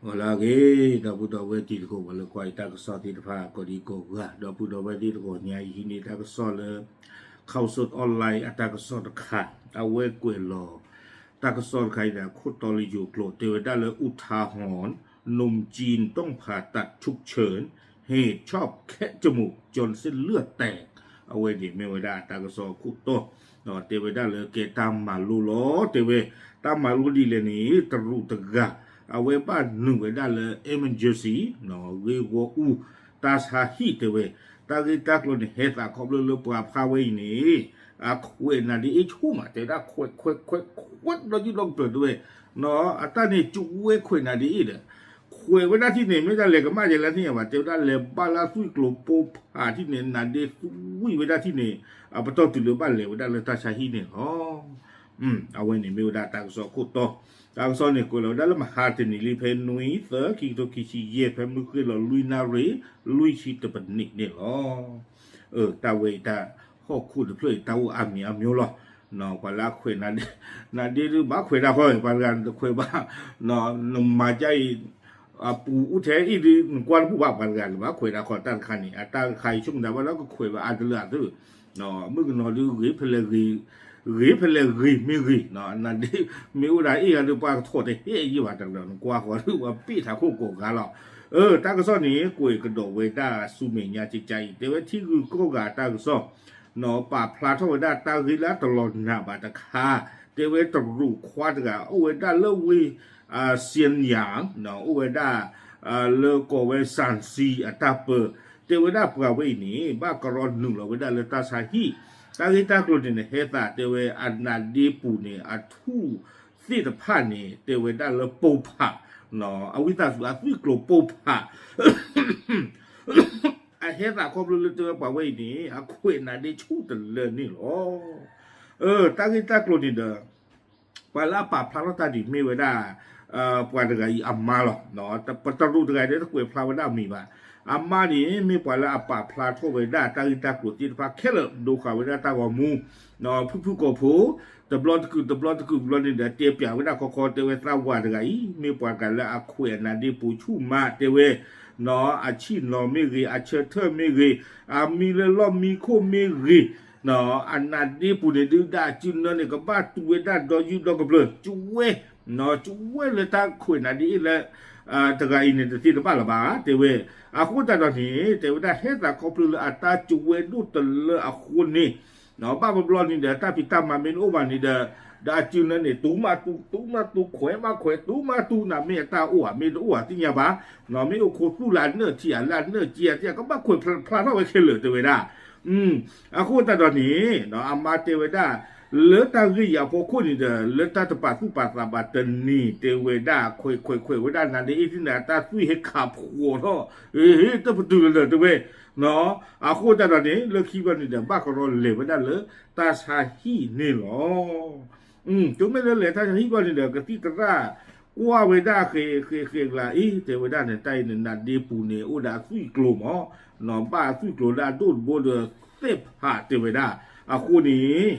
ဂီၤလၢအဂ့ၤ ဒီပုၢ်ဒီဝဲၢ်တံၤသကိး ပှၤလၢကွၢ်ယတၢ်ကစီၣ်သ့ၣ်တဖၣ် ကိးဒံကိးဂၤ ဒီပုၢ်ဒီဝဲၢ်သ့ၣ်တဂီၤညါအံၤ ဟံးန့ၢ်တၢ်ကစီၣ်လၢ Khaosod Online အတၢ်ကစီၣ်တခါ အဝဲကွဲးလီၤ တၢ်ကစီၣ်တခါအံၤန့ၣ် အခိၣ်တီလၢယိၤကျိာ် တဲဝဲဒၣ်လၢ อุทาหรณ์ หนุ่มจีนต้องผ่าตัดฉุกเฉิน เหตุชอบแคะจมูกจนเส้นเลือดแตก အဝဲန့ၣ်မ့ၢ်ဝဲဒၣ်တၢ်ကစီၣ်အခိၣ်တီ တဲဝဲဒၣ်လၢကဲတၢ်မၤလိလီၤ တဲဝဲ တၢ်မၤလိဒ်လဲၣ်န့ၣ် တရူးတဂၤ အဝဲဘၣ်နုာ်ဝဲဒၣ်လၢ emergency ဂ့ၢ်ဂီၢ်အူ တၢ်ဆါဟံၣ်တဲဝဲ တၢ်ဂ့ၢ်တၢ်ကျိၤန့ၣ် ဟဲသးခီဖျိလၢပှၤဖးဝဲအံၤန့ၣ် အခွဲးနၤဒ့အ့ၣ်ဆူၣ်မး တဲဝဲဒၣ်ခွဲးခွဲးခွဲးခွဲးဒီးယုၢ်ဒီးကပၢၤတဲဝဲ အတၢ်န့ၣ်ကဝဲခွဲးနၤဒ့အ့ၣ်ဒီး ခွဲးဝဲဒၣ်ထံၣ်န့ၣ် မ့ၢ်တၢ်လဲၤကမၣ်ယဲလၢထံၣ်ညါဘၣ် တဲဝဲဒၣ်လဲၤဘၣ်လၢသွံၣ်ကျိၤပိာ်ဖးထံၣ်န့ၣ် နၤဒ့သွံၣ်ဝံၣ်ဝဲဒၣ်ထံၣ်န့ၣ် အပတီၢ်တုၤလၢဘၣ်လဲၤဝဲဒၣ်လၢတၢ်ဆါဟံၣ်န့ၣ်လီၤ. အဝဲန့ၣ်မ့ၢ်ဝဲဒၣ်တၢ်ကစီၣ်ခိၣ်တီ တၢ်ကစီၣ်န့ၣ် ကွဲးလီၤဝဲဒၣ်လၢမဟါတနံၤလံ ဖဲနွံသၢ ခံကထိခံဆံယဲၢ် ဖဲမုၢ်ဃ့ၢ်လီၤလွံၢ်နၣ်ရံၣ် လွံၢ်ဆံတပနံးန့ၣ်လီၤ. တၢ်ဝဲအံၤတၢ်ဟီၣ်ခိၣ်တဖျၢၣ်အံၤ တၢ်အိၣ်အါမံၤအါမျိၤလီၤ. ပှၤလၢအခွဲးနၤဒ့ နၤဒ့ဒုးဘၣ်ခွဲးတၢ်ဃီ ပှၤတဂၤနတခွဲးဘၣ် နမၤကါအံၤ အပူၤအိၣ်ထဲအံၤဒုး နကွၢ်တပူၤဘၣ် ပှၤတဂၤနဘၣ်ခွဲးတၢ်ဃီ တၢ်တခါန့ၣ် အတၢ်တခါအံၤဆိကမိၣ်တၢ်ဘၣ်လၢကခွဲးဘၣ်အါတလၢအသၢ မုၣ်ကနီၤဒုးဂ့ၤဖဲလဲၣ်ဂ့ၤ ဂ့ၤဖဲလဲၣ်ဂ့ၤမ့ၢ်ဂ့ၤ နၤဒ့မ့ၢ်အိၣ်ဒၣ်အ့ၣ်ဂၤဒုး ပှၤကထီၣ်တဟဲယံာ်ဘၣ်တဂၤ နကွၢ်ဃီဒုး ပှၤပ့ၢ်ထးခိၣ်ကိးဂၤလီၤ. တၢ်ကစီၣ်န့ၣ် ကွဲးကဒီးဝဲဒၣ်ဆူမဲာ်ညါကကါအံၤ တဲဝဲထံဂုၤကီၢ်ဂၤတၢ်ကစီၣ် ပာ်ဖျါထီၣ်ဝဲဒၣ်တၢ်ဂ့ၢ်လၢတလီၤနၤဘၣ်တခါ တဲဝဲတရူးခွါတဂၤ အိၣ်ဝဲဒၣ်လၢဝ့ၢ် စံယၣ် အိၣ်ဝဲဒၣ် လၢကိးဝဲ စၣ်စံအတၢ်ပၢ တဲဝဲဒၣ်ပှၤဝဲအံၤန့ၣ် ဘၣ်ကရီနုာ်လီၤဝဲဒၣ်လၢတၢ်ဆါဟံၣ် တၢ်ဂ့ၢ်တၢ်ကျိၤန့ၣ်န့ၣ် ဟဲသးတဲဝဲအနါဒ့ပူၤန့ၣ် အထူၣ်သ့ၣ်တဖၣ်န့ၣ် တဲဝဲဒၣ်လၢပိာ်ဖး အဝံသးစူၤအသွံၣ်ကျိၤပိာ်ဖး အဟဲသးခီဖျိလၢတဲဝဲပှၤဝဲအံၤန့ၣ် အခွဲးနၤဒ့ဆူၣ်တလၢန့ၣ်လီၤ. တၢ်ဂ့ၢ်တၢ်ကျိၤန့ၣ်ဒီး ပှၤလၢအပာ်ဖျါထီၣ်တၢ်ဒ်မ့ၢ်ဝဲဒၣ် ပှၤတဂၤအံၤအမါလီၤ. ပတရူးတဂၤအံၤဒီးတကွဲးဖျါဝဲဒၣ်အမံၤဘၣ်. အမါန့ၣ်မ့ၢ်ပှၤလၢအပာ်ဖျါထီၣ်ဝဲဒၣ်တၢ်ဂ့ၢ်တၢ်ကျိၤသ့ၣ်တဖၣ်ခဲလၢာ် ဒိဃာ်ဝဲဒၣ်တၢ်ဂီၤမူ ဖုၣ်ဖုၣ်ကိာ်ဖိ တဘျီတကုာ်တဘျီတကုာ်ဘျီန့ၣ်ဒီး တဲပၠးဝဲဒၣ်ခီခီ တဲဝဲသးဝၤတဂၤအံၤ မ့ၢ်ပှၤတဂၤလၢအခွဲးအနါဒ့ပူၤဆူၣ်မး တဲဝဲ အဆံၣ်နီၤမ့ၢ်ဂ့ၤ အဆၢထၢၣ်မ့ၢ်ဂ့ၤ အမံလၢလီၢ်မံခိၣ်မ့ၢ်ဂ့ၤ အနါဒ့ပူၤန့ၣ်ဒုး ဒၣ်အစုနၢန့ၣ် ကဘၣ်တူၢ်ဝဲဒၣ်ဒီယုၢ်ဒီကပျၢၤ ကဝဲ ကဝဲလၢတၢ်ခွဲးနၤဒ့အ့ၣ်လၢ တဂၤအံၤန့ၣ် တသ့တဘၣ်လၢၤဘၣ် တဲဝဲ. အဃိသတးဒီးန့ၣ် တဲဝဲဒၣ်ဟဲသးခီဖျိလၢအတၢ်ကဝဲဒိၣ်တလၢအဃိန့ၣ် ဘၣ်ပဘျီန့ၣ်ဒီး တၢ်ဖံးတၢ်မၤမ့ၢ်တအိၣ်ဘၣ်န့ၣ်ဒီး ဒီးအစုနၢန့ၣ် တူၢ်မးတူၢ် တူၢ်မးတူၢ် ခွဲးမးခွဲး တူၢ်မးတူၢ် နမ့ၢ်အတၢ်အိၣ်ဧါ မ့ၢ်တအိၣ်ဧါ သ့ၣ်ညါဘၣ် မ့ၢ်အိၣ်ခိးသူၣ်လၢအနၢၣ်ထံးဧါ လၢအနၢၣ်က့ဧါ သ့ၣ်ညါ ကဘၣ်ခွဲးဖျါထီၣ်ဝဲခဲလၢာ် တဲဝဲဒၣ် အဃိသတးဒီးန့ၣ် အမါတဲဝဲဒၣ် လၢတၢ်ဂ့ၢ်အံၤအဖီခိၣ်န့ၣ်ဒီး လၢတၢ်တပာ်သူၣ်ပာ်သးဘၣ်တနံၤ တဲဝဲဒၣ် ခွဲးခွဲးခွဲးဝဲဒၣ်နၤဒ့အ့ၣ်သ့ၣ်န့ၣ် အတၢ်သွံၣ်ဟဲခးဖှီၣ်ထီၣ် ဟ့ၣ်တပတုာ်လၢၤလၢၤ တဲဝဲ အဃိသတးဒီးန့ၣ် လၢခံဘျီန့ၣ်ဒီး ဘၣ်ကရီလဲၤဝဲဒၣ်လၢတၢ်ဆါဟံၣ်န့ၣ်လီၤ. တုၤမ့ၢ်လၢလဲၤတၢ်ဆါဟံၣ်ဘျီန့ၣ်ဒီး ကသံၣ်သရၣ် ကွၢ်ဝဲဒၣ်ဃဲးဃဲးဃဲးကျါအံၤ တဲဝဲဒၣ်န့ၣ် တၢ်အံၤန့ၣ် နါဒ့ပူၤန့ၣ် အိၣ်ဒီးအသွံၣ်ကျိၤမး ဘၣ်အသွံၣ်ကျိၤလၢအဒိၣ်တဘိဒီးသ့ၣ်ဖး တဲဝဲဒၣ် အဃိန့ၣ်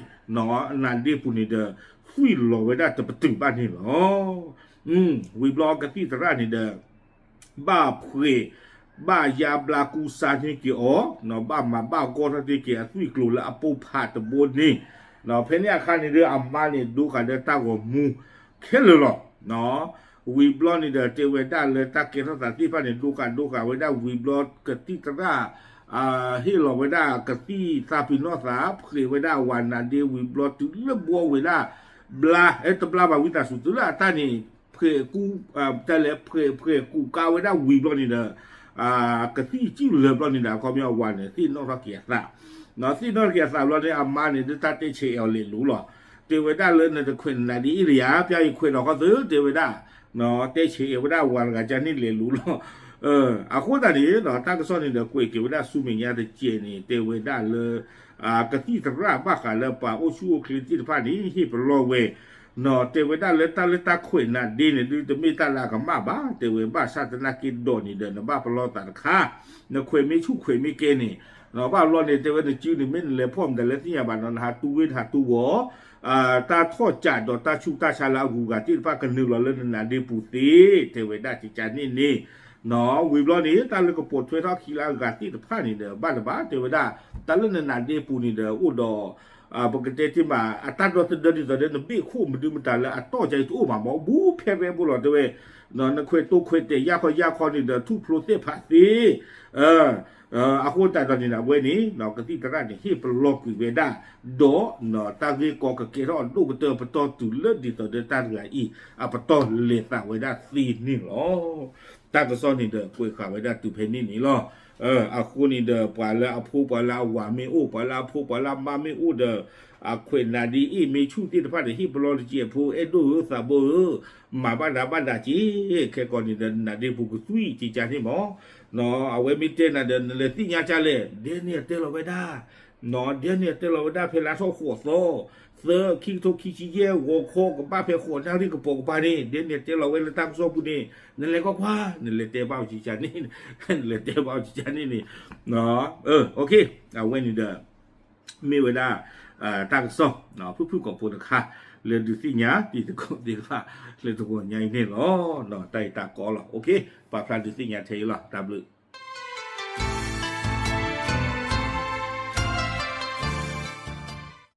နါဒ့ပူၤန့ၣ်ဒီး သွံၣ်လီၤဝဲဒၣ်တပတုာ်ဘၣ်န့ၣ်လီၤ. ဝံၤဘျီကသံၣ်သရၣ်န့ၣ်ဒီး ဘၣ်ဖှဲး ဘၣ်ယါဘျါကူစါန့ၢ်က့ၤအီၤ ဘၣ်မၤဘၣ်ဂီၢ်ထီၣ်တ့ၢ်က့ၤအသွံၣ်ကျိၤလၢအပိာ်ဖးတဘိန့ၣ် ဖဲန့ၣ်အခါန့ၣ်ဒီး အမါန့ၣ် ဒိဃာ်ဒီးတၢ်ဂီၤမူခဲလၢာ်လီၤ. ဝံၤဘျီန့ၣ်ဒီး တဲဝဲဒၣ်လၢတၢ်ကဲထီၣ်သးသ့ၣ်တဖၣ်န့ၣ် ဒိဃာ်ဒိဃာ်ဝဲဒၣ်ဝံၤဘျီ ကသံၣ်သရၣ် ဟ့ၣ်လီၤဝဲဒၣ်ကသံၣ်သးပ့ၤနီၣ်သး ဖှဲးဝဲဒၣ်အဝၤနါဒ့ဝံၤဘျီတုၤလၢဘှီဝဲဒၣ် ဘျါ တဘျါဘၣ်ဝံသးစူၤ တုၤလၢအတၢ်န့ၣ် ဖှဲးကူ တၢ်လဲၣ် ဖှဲး ဖှဲးကူးကါဝဲဒၣ်ဝံၤဘျီန့ၣ်ဒီး ကသံၣ်စုၣ်လၢာ်ဘျီန့ၣ်ဒီး အခီပညီအဝၤန့ၣ် သ့ၣ်နီၣ်ထီၣ်က့ၤအသး သ့ၣ်နီၣ်ထီၣ်က့ၤအသးဘျီန့ၣ် အမါန့ၣ် ဒုးတၢ်တဲဆဲးအီၤလဲၤလူၤလီၤ. တဲဝဲဒၣ်လၢနတခွဲးနၤဒ့အ့ၣ်လၢယၤ ပျါယခွဲးဒီးဃီသု တဲဝဲဒၣ် တဲဆဲးအီၤဝဲဒၣ်အဝၤတဂၤကန့ၣ်လဲၤလူၤလီၤ. အဃိသတးန့ၣ် တၢ်ကစီၣ်န့ၣ်ဒီး ကွဲးက့ၤဝဲဒၣ်ဆူမဲာ်ညါတစဲးန့ၣ် တဲဝဲဒၣ်လၢ ကသံၣ်သရၣ်ဘၣ်ဃးလၢပှၤအိၣ်ဆူၣ်အိၣ်ချ့သ့ၣ်တဖၣ်န့ၣ် ဟ့ၣ်ပလီၢ်ဝဲ တဲဝဲဒၣ်လၢတၢ်လၢတၢ်ခွဲးနၤဒ့န့ၣ် ဒုးတမ့ၢ်တၢ်လၢအကမၣ်ဘၣ် တဲဝဲ ဘၣ်ဆၣ်သနာ်က့ဒီးန့ၣ်ဒီး နဘၣ်ပလီၢ်သးတခါ နခွဲးမ့ၢ်ဆူၣ်ခွဲးမ့ၢ်ကဲန့ၣ် ဘၣ်ဘျီန့ၣ် တဲဝဲနစုန့ၣ် မ့ၢ်နလဲၤဖီၣ်မတၤလဲၣ်သ့ၣ်ညါဘၣ်နီၤ နဟးတူၢ်ဝ့ၢ် နဟးတူၢ်ဝီၤ တၢ်ထီၣ်ကးဒီးတၢ်ဆူးတၢ်ဆါလၢအဂုၤအဂၤသ့ၣ်တဖၣ်ကနုာ်လီၤလၢနနါဒ့ပူၤသ့ တဲဝဲဒၣ်ကကန့ၣ်န့ၣ် နီၤ ဝံၤဘျီန့ၣ် တၢ်လၢကပိာ်ထွဲထီၣ်ခံလၢအဂၤသ့ၣ်တဖၣ်န့ၣ်ဒီး ဘၣ်တဘၣ် တဲဝဲဒၣ် တၢ်လၢနနါဒ့ပူၤန့ၣ်ဒီး အိၣ်ဒီး ပကတဲတ့ၢ်မး အတၢ်ဒီသဒၢဒ်သိးဒီး နဘ့ၣ်ခိၣ်မနုၤမတၤလၢအတီၢ်ကါအံၤတအိၣ်ဘၣ်မး ဘူးဖဲရဲဘိလီၤ တဲဝဲ နခွဲးတိခွဲးတဲာ် ယၢ်ခီယၢ်ခီန့ၣ်ဒီး ထူၣ်ဖျိသ့ၣ်ဖးသ့ အဃိသတးဒီးန့ၣ် အဝဲန့ၣ် ကသံၣ်သရၣ်န့ၣ် ဟ့ၣ်ပလီၢ်ကွံာ်ဝဲဒၣ် ဒီး တၢ်ဂ့ၢ်ကီကကဲထီၣ်အဒိၣ်ကတၢၢ်ပတီၢ်တုၤလၢဒ်သိးဒီးတၢ်တဂၤအံၤ အပတီၢ်လဲၤသးဝဲဒၣ်သ့န့ၣ်လီၤ. တၢ်ကစီၣ်န့ၣ်ဒီး ကွဲးဃာ်ဝဲဒၣ်တုၤဖဲန့ၣ်န့ၣ်လီၤ. အဃိန့ၣ်ဒီး ပှၤလၢအဖိ ပှၤလၢအဝၤမ့ၢ်အိၣ် ပှၤလၢအဖိ ပှၤလၢအမါမ့ၢ်အိၣ်ဒီး အခွဲးနါဒ့အ့ၣ်မ့ၢ်ဆူၣ်သ့ၣ်တဖၣ်န့ၣ် ဟ့ၣ်ပလီၢ်တကဲးဖိ အဲၣ်ဒိၣ်ဧၢ သးဘိဧၢ မၤဘၣ်ဒၣ်ဘၣ်ဒၣ်က့ၤ ခဲကီးန့ၣ်ဒီး နါဒ့ပူၤကသွံၣ်ကကန့ၣ်မး အဝဲမ့ၢ်တဲနၤဒီး နလဲၤသ့ၣ်ညါကလဲၣ် ဒဲန့ၣ်အတဲလီၤဝဲဒၣ် ဒဲန့ၣ်အတဲလီၤဝဲဒၣ်ဖဲလါထီၣ်ဃိးသီ သၢ ခံကထိခံဆံယဲၢ် ဂီၤခီကဘၣ်ဖဲဃိးနၣ်ရံၣ်ကပိာ်ကပၤန့ၣ် ဒဲန့ၣ်အတဲလီၤဝဲလၢတၢ်ကစီၣ်ပူၤန့ၣ် နလဲၤကွၢ်ကွၢ် နလဲၤတဲဘၣ်အီၤကကန့ၣ် နလဲၤတဲဘၣ်အီၤကကန့ၣ်န့ၣ် အဝဲန့ၣ်ဒီး မ့ၢ်ဝဲဒၣ် တၢ်ကစီၣ် ဖုၣ်ဖုၣ်ကိာ်ဖိတခါ လၢဒုးသ့ၣ်ညါတံၤသကိးသ့ၣ်တဖၣ် လၢတဂီၤညါအံၤန့ၣ်လီၤ. တၢ်အံၤတၢ်ကီလီၤ ပာ်ဖျါဒုးသ့ၣ်ညါထဲအံၤလီၤ တၢ်ဘျုး